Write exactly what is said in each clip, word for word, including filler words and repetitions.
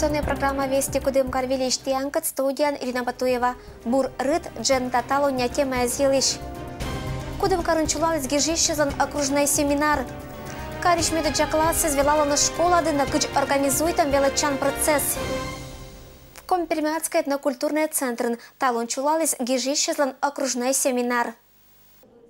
Туннэ программа «Вести Кудымкар» выльысь тӥянкыд, студияын Ирина Батуева. Бур рыт, джен та талонъя темаез йылысь. Кудымкарын чулализ гижисьёслэн окружной семинар. Карысь медодзя классэз велалоно школады но, кызьы организуйтом велэдчан процесс. Коми-Пермяцкай этнокультурной центрын талон чулализ гижисьёслэн окружной семинар.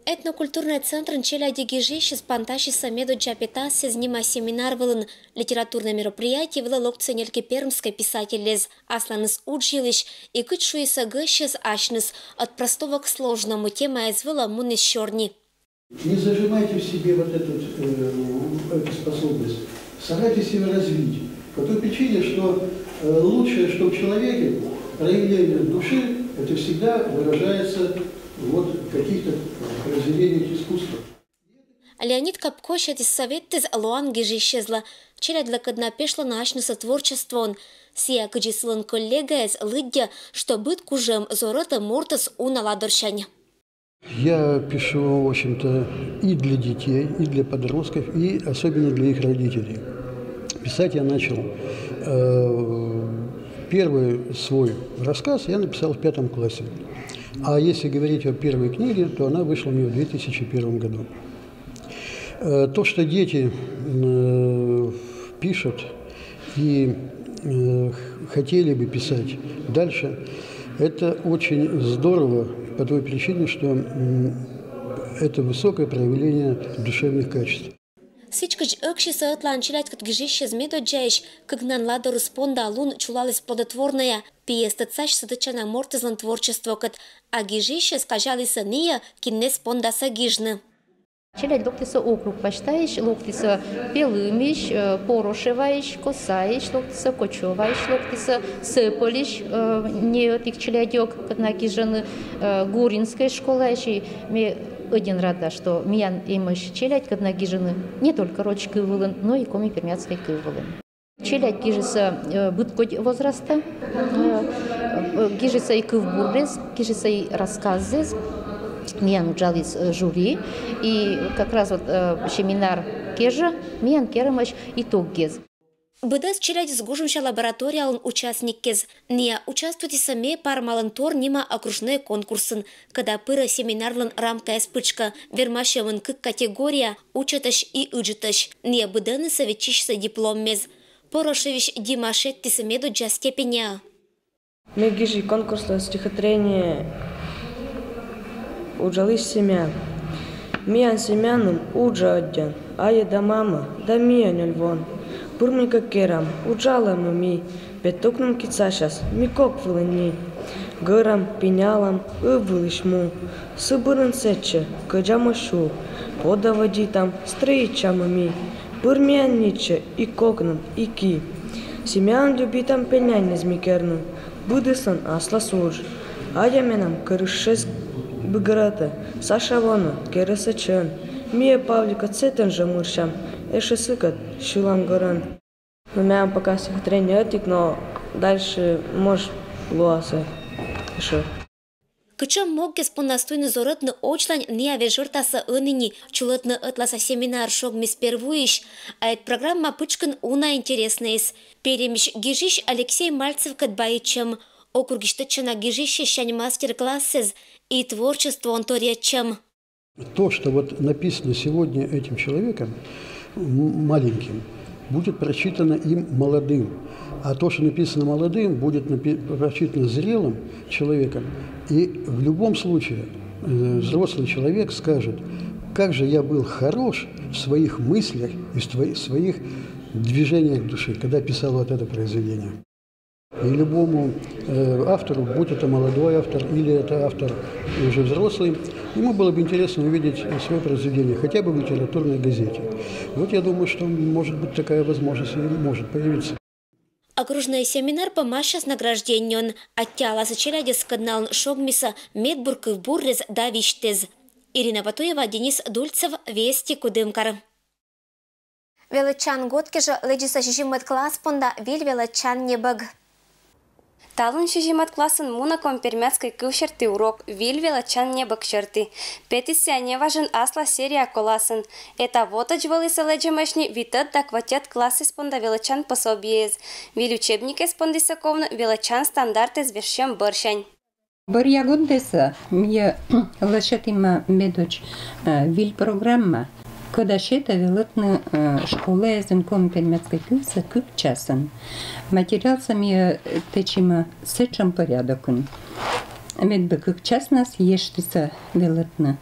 Этнокультурной центрын челяди гижисьёс пантасьысо медодзя петассэз нима семинар вылын. Литературной мероприятие вылэ локтӥзы нельке пермской писательлэсь, асланыс удж йылысь, и кыӵе шуыса гыщес асьныс, от простого к сложному темаез вылэ мынӥз сёрни. Не зажимайте в себе вот эту, э, эту способность. Старайтесь ее развить. По той причине, что, э, лучшее, что в человеке, проявление души, это всегда выражается вот в каких-то произведениях искусства. Леонид Капко сётӥз совет тӥз луан гижисьёслы. Челядьлы кӧдна пешлоно асьнысо творчествоен. Сия, кызьы сылэн коллегаез, лыдъя, что быд кужым зораты муртыз уна ладорсянь. Я пишу, в общем-то, и для детей, и для подростков, и особенно для их родителей. Писать я начал, э, первый свой рассказ я написал в пятом классе. А если говорить о первой книге, то она вышла у меня в две тысячи первом году. Э, то, что дети, э, пишут и, э, хотели бы писать дальше, это очень здорово по той причине, что, м, это высокое проявление душевных качеств. Сыӵе кызь ӧксисо ӧтлаын челядькуд гижисьёс медодзяысь кыкнан ладорыс понда лун чулализ плодотворноя. Пиез тӧдсасьсэ тэтчана муртызлэн творчествокуд, а гижисьёс казялысьсэ ини, кинэз пондаса гижны. Челядь локтӥзы округ пасьтаысь, локтӥзы Пелымысь, э, Порошевоысь, Косаысь, локтӥзы Кочёвоысь, локтӥзы Сеполысь, э, ньыль-одӥг челядь ог кӧдна гижаны, э, Гуринской школаысь. И ми очень рады, что миян эмӧсь челядь кӧдна гижаны не только роч кыв вылын, но и коми-пермяцкай кыв вылын. Челядь гижысьсэ, э, быдкодь возраста, э, э, гижысьсэ и кывбурез, гижысьсэ и рассказэз. Миян ужалысь, э, жюри, и как раз вот, э, семинар кежэ миян керамась итогез. Быдэс челядьёс — гужемся лабораториялэн участниккез. Ини участвуйтӥсьёс ми «Пармалэн тор» нима окружной конкурсын, куда пыро семинарлэн рамкаез пычкы. Вермасьёмын кык категория: учытозь и ыджытозь. Ини быдэнысэ вичисьёслы дипломмес. Порошевысь Дима шедьтӥз медодзя степеня. Ми гижи конкурслы стихотворение «Ужалысь семья». Миян семьяным ужа адӟан, ае да мама, да миян ньыль вон. Пырмы ке керам, ужалам ми, петукным кицасяз ми кок вылын ни. Гырам, пинялам ыввылысь му, сыбырын сэтче кӧдзам сю, подаводитам, строитчам ми. Пыр миян ниче и кокным, и ки. Семьяын любитам пельнянез ми керны, быдэслэн аслаз удж. Адямиен кырысез быгырата, саша воно кераса чен. Мие Павлика цетен же мырсям, эшесыкат сюлам горен. Но миян пока стихотворение ӧтик, но дальше, может, луоз эшшо. Кыӵе моггес понна туйны зоретны очлань ини вежыртаса ӧні ни, чулэтны ӧтласа семинар шогмиз первуйысь, а эта программа пычкын уна интересноез. Пермысь гижись Алексей Мальцевкуд баичем, округысь тэтчана гижись сянь мастер-классэз и творчествоен торъятчем. То, что вот написано сегодня этим человеком, м, маленьким, будет прочитано им молодым. А то, что написано молодым, будет напи-, прочитано зрелым человеком. И в любом случае, э, взрослый человек скажет: «Как же я был хорош в своих мыслях и в твои-, своих движениях души, когда писал вот это произведение». И любому, э, автору, будь это молодой автор или это автор уже взрослый, ему было бы интересно увидеть, э, своё произведение хотя бы в литературной газете. Вот я думаю, что, может быть, такая возможность и может появиться. Окружной семинар пӧмасьяз награждениен. Аттьӧаласо челядез, кӧдналэн шогмиса медбур кывбурез да визьтэз. Ирина Батуева, Денис Дульцев, «Вести Кудымкар». Велэдчан год кежэ лыдӟиса сизьыммыт класс понда выль велэдчан небӧг. Талун сизимӧд классын мунӧ коми-пермяцкӧй кыв серти урок, виль велӧдчан небӧг серти. Петіс сійӧ неважӧн аслас серия коласын. Этавводӧдз вӧліс лэдзӧмаӧсь ни витӧд да кватьӧд классыс понда велӧдчан пособиеяс. Виль учебникъяс пондісӧ ковны велӧдчан стандартъяс вежсьӧм бӧрсянь. Бӧръя годсӧ ми лӧсьӧдім медодз, э, виль программа, кӧда сетӧ велӧдны, э, школаясын коми-пермяцкӧй кывсӧ кык часӧн. Материалсӧ ми, э, тэчим сэтшӧм порядокын, медбӧ кык часнас ештісӧ велӧдны.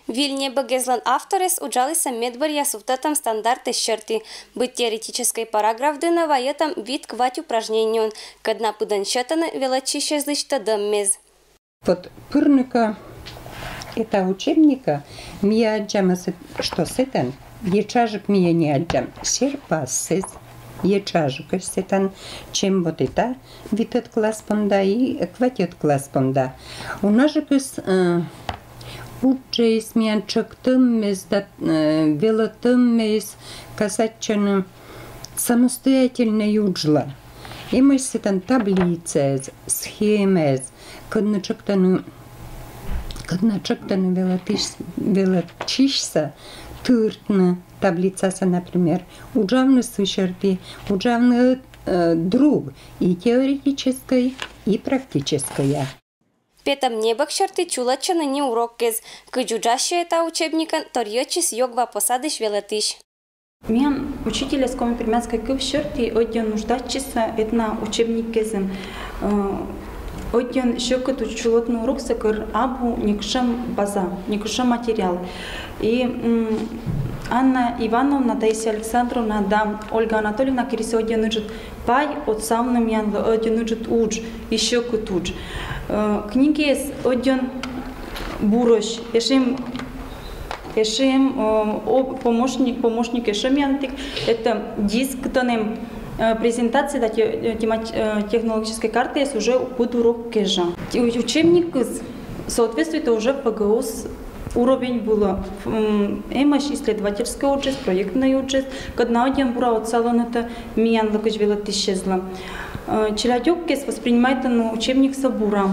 Виль небӧгъяслӧн авторъяс уджалісӧ медбӧръя сувтӧдӧм стандартъяс серти, быд теоретическӧй параграф дінӧ вайӧтӧм вит-квать упражнениеяс, кӧдна пыдӧн сетӧны велӧдчысьяслысь тӧдӧммес. Вот пырны кӧ эта учебникӧ, ми аддзам, что сэтӧн, етшаджык ми не аддзам серпассӧ, етшаджыкӧсь сэтӧн, чем вот эта витӧд класс понда и кватьӧд класс понда. Унаджыкыс, э, уджыс миян тшӧктӧммес да, э, велӧдӧммес касайтчӧны самостоятельнӧй уджлӧн. Эмӧсь сэтӧн таблицаяс, схемаяс, кӧдна тшӧктӧны, кӧдна тшӧктӧны велӧдчысь-, велӧдчысьсӧ тыртны таблицасӧ, например, уджавны сы серти, уджавны, э, друг и теоретическӧй, и практическӧй. Петӧм небӧг серти чулӧдчӧны ни урокъяс. Кыдз уджасьӧ эта учебникӧн, торйӧдчис Ёгва посадысь велӧдысь. Миян учительӧс коми-пермяцкӧй кыв серти ӧдйӧ нуждайтчисӧ этна учебникъясын. Э, ӧдйӧ сьӧкыд уджалӧны уроксӧ, кор абу некутшӧм база, некутшӧм материал. И, м, Анна Ивановна, Таисия Александровна да Ольга Анатольевна керисӧ ӧдйӧ ыджыд пай отсавны миянлы, ӧдйӧ ыджыд удж, и сьӧкыд удж. Э, книгаяс ӧдйӧ бурӧсь, эшӧ эм, эшӧ эм, э, о, помощник, помощник эшӧ миянтік, это диск, тані эм, э, презентация да те-, э, темат-, э, технологическӧй картаяс уже быд урок кежлӧ. Те-, учебникыс соответствует уже ФГОС уровень вылӧ. М, эмӧсь исследовательскӧй уджыс, проектнӧй уджыс, кӧдна ӧдйӧ бура отсалӧны тэ миянлы, кыдз велӧдысьяслы. Э, челядьӧс воспринимайтӧны учебниксӧ бура.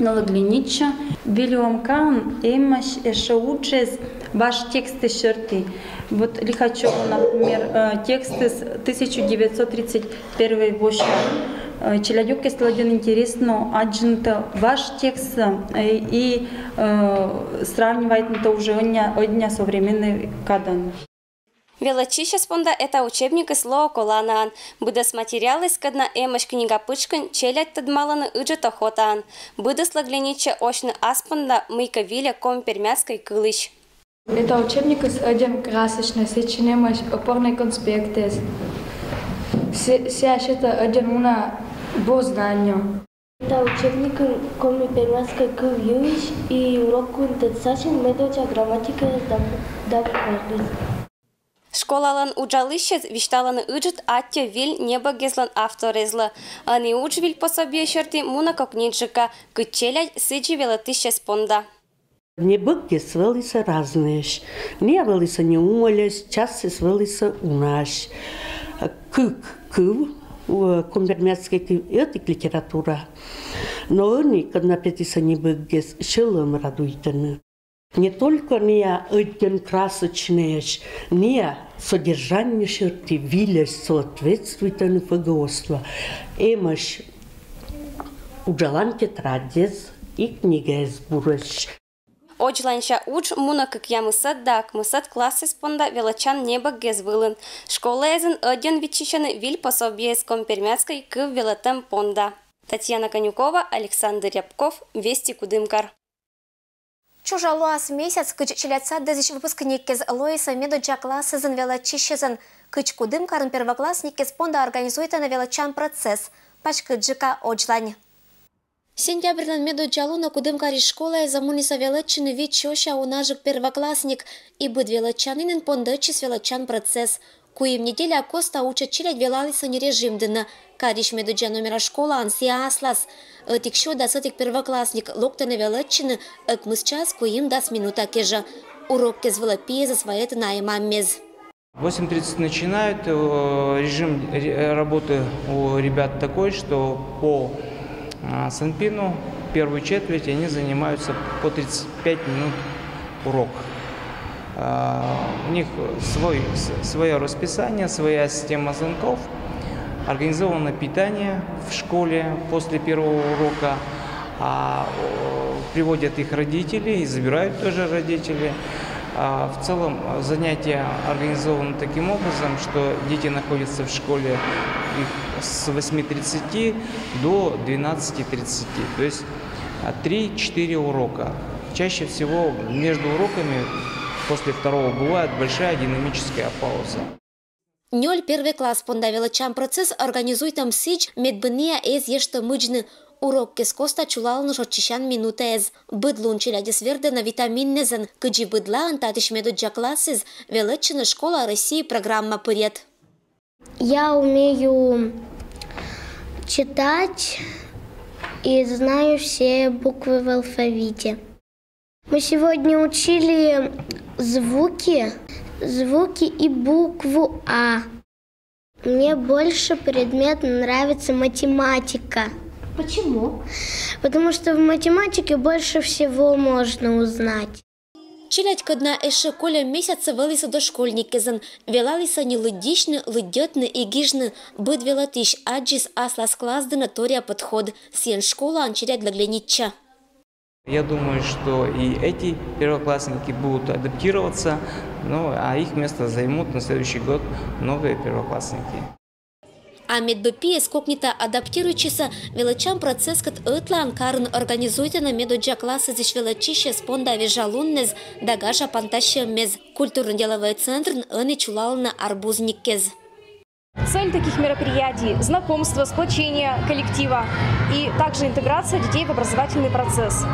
Но лӧглядитчӧ, Вильям Каун эмӧсь эшӧ уджыс важ текстыс серти. Вот Лихачёва, например, э, текстыс тысяча девятьсот тридцать первой восьми. Э, челядьӧслы ӧдйӧ интереснӧ аддзыны тэ важ текстсӧ, э, и, э, сравнивайтны тэ уже ӧдйӧ, ӧдйӧ современнӧй кадӧн. Велӧдчысьяс понда эта учебникыс лоӧ коланаӧн. Быдӧс материалыс, кӧдна эмӧсь книга пытшкын, челядь тӧдмалӧны ыджыд охотаӧн. Быдыс лӧглядитчӧ осьны ас понда, мыйкӧ вильӧ коми-пермяцкӧй кылысь. Эта учебникыс ӧдйӧ красочнӧй, сэтчӧ эмӧсь опорнӧй конспектыс. Сэ-, сійӧ сетӧ ӧдйӧ уна бур знание. Эта учебникын коми-пермяцкӧй кыв йылысь и урокын тӧдсасьӧм медодзза грамматикаыс да, да букваыс. Школалӧн уджалысьяс висьталӧны ыджыд аттьӧ виль небӧгъяслӧн авторъяслы. Ӧні удж виль пособие серти мунӧ кокниджыка, кыдз челядь, сідзи велӧдысьяс понда. Небӧгъяс вӧлісӧ разнӧйӧсь. Ниа вӧлісӧ неумӧльӧсь, часыс вӧлісӧ унаӧсь. Кык кыв, э, коми-пермяцкӧй кыв, ӧтик литература. Но ӧні, кӧдна петісӧ небӧгъяс, сьӧлӧм радуйтӧны. Не только ниа ӧдйӧ красочнӧйӧсь, ниа содержание серти вильӧсь, соответствуйтӧны ФГОС-лы. Эмӧсь уджалан тетрадьыс и книгаыс бурӧсь. Одзланься удж мунӧ кӧкъямысӧд да ӧкмысӧд классыс понда велӧдчан небӧгъяс вылын. Школаясын ӧдйӧ виччысьӧны виль пособиеяс коми-пермяцкӧй кыв велӧдтӧм понда. Татьяна Конюкова, Александр Рябков, Вести Кудымкар. Чужалуас месяц, кыдз челядь садъясысь выпускникъяс лоисӧ медодзза классъясын велӧдчысьясӧн, кыдз Кудымкарын первоклассникъяс понда организуйтӧны велӧдчан процесс, паськыдджыка одзлань. Сентябрьлӧн медодзза лунӧ Кудымкарысь школаясӧ мунісӧ велӧдчыны вит сёся унаджык первоклассник, и быд велӧдчанінын пондӧдчис велӧдчан процесс. Куим неделя коста уджӧд челядь велалісӧ ни режим дінӧ. Карысь медодзза номера школаын сійӧ аслас. Ӧтик сё дас ӧтик первоклассник локтӧны велӧдчыны ӧкмыс час куимдас минута кежӧ. Урокъяс вылӧ пиезӧс вайӧны ай-маммес. В восемь тридцать начинают. Э, режим ре- работы у ребят такой, что по а, Санпину первую четверть они занимаются по тридцать пять минут урок. А, У них свой, с- свое расписание, своя система звонков, организовано питание в школе после первого урока, а, о, приводят их родители и забирают тоже родители. А, В целом э, занятия организованы таким образом, что дети находятся в школе их с восьми тридцати до двенадцати тридцати, то есть а, три-четыре урока. Чаще всего между уроками после второго бывает большая динамическая пауза. Нёль первый класс понда велӧдчан процесс организуйтӧм сідз, медбӧнія эз ещӧ мыджны. Урок кез коста чулалны шойччысян минутаэз. Быд лун челядьӧс вердӧны витаминнэзӧн. Кыдзи быдлаын, татысь медоддза классыс велӧдчӧны «Школа России» программа пырйӧд. Я умею читать и знаю все буквы в алфавите. Мы сегодня учили звуки, звуки и букву А. Мне больше предмет нравится математика. Почему? Потому что в математике больше всего можно узнать. Челядькӧд на эшшӧ кольӧм месяцсӧ вӧлісны дошкольниккӧсӧн. Велалісны нин лыддьысьны, лыддьӧдны и гижны. Быд велӧдысь аддзис аслас класс дінӧ торъя подход. Сійӧн школаын челядь лӧгляньӧдчӧ. Я думаю, что и эти первоклассники будут адаптироваться, ну, а их место займут на следующий год новые первоклассники. А медбӧ пиыс кокнита адаптируйтчисӧ, велӧдчан процесскӧд ӧтлаын карын организуйтӧны медоддза классъясысь велӧдчысьяс понда вежалуннэз да гажа пантасьӧммез. Культурно-деловӧй центрын ӧні чулалӧны арбузниккез. Цель таких мероприятий – знакомство, сплочение коллектива и также интеграция детей в образовательный процесс.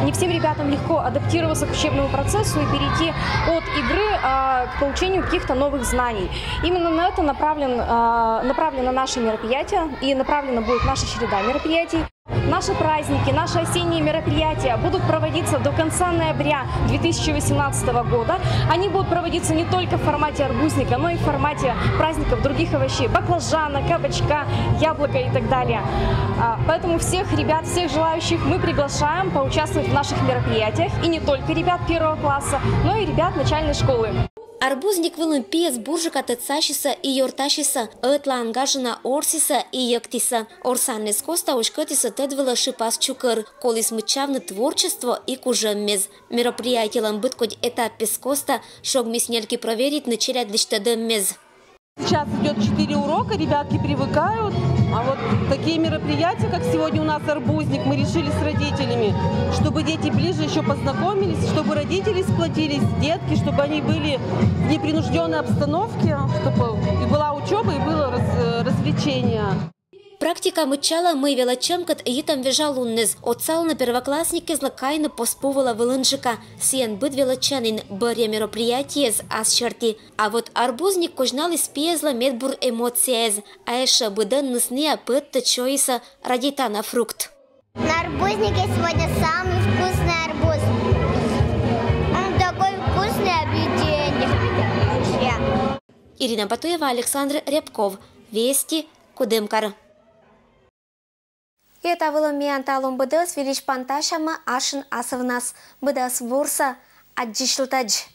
Не всем ребятам легко адаптироваться к учебному процессу и перейти от игры а, к получению каких-то новых знаний. Именно на это направлен, а, направлено наше мероприятие и направлена будет наша череда мероприятий. Наши праздники, наши осенние мероприятия будут проводиться до конца ноября две тысячи восемнадцатого года. Они будут проводиться не только в формате арбузника, но и в формате праздников других овощей: баклажана, кабачка, яблока и так далее. А, Поэтому всех ребят, всех желающих мы приглашаем поучаствовать в наших мероприятиях. И не только ребят первого класса, но и ребят начальной школы. Арбузник вылын пиыс бурджыка тӧдсасисӧ и ёртасисӧ, ӧтлаын гажана орсісӧ и йӧктісӧ. Орсанныс коста уськӧтісӧ тӧд вылӧ шыпас чукӧр. Коліс мыччавны творчество и кужӧммез. Мероприятиелӧн быдкодь этаппыс коста шогмис нельки проверитны челядьлысь тӧдӧммез. Сейчас идет четыре урока, ребятки привыкают. А вот такие мероприятия, как сегодня у нас арбузник, мы решили с родителями, чтобы дети ближе еще познакомились, чтобы родители сплотились, детки, чтобы они были в непринужденной обстановке, чтобы и была учеба, и было раз- развлечение. Практика мыччалӧ, мый велӧдчӧмкӧд йитӧм вежалунныс. Отсалӧны первоклассникъяслы кайны пос пу вылӧ вылынджыка. Сійӧн быд велӧдчанін бӧрйӧ мероприятиеыс ас серти. А вот арбузник козьналіс пиэзлы медбур эмоцияэз. А эшшӧ быдӧнныс ная пӧттӧд сёйисӧ радейтана фрукт. На арбузнике сегодня самый вкусный арбуз. Он такой вкусный, объедение. Вообще. Ирина Батуева, Александр Рябков. Вести. Кудымкар. И та вылын миян талун быдӧс. Выльысь пантасямӧ асьным асывнас. Быдӧс бурсӧ, аддзысьлытӧдз.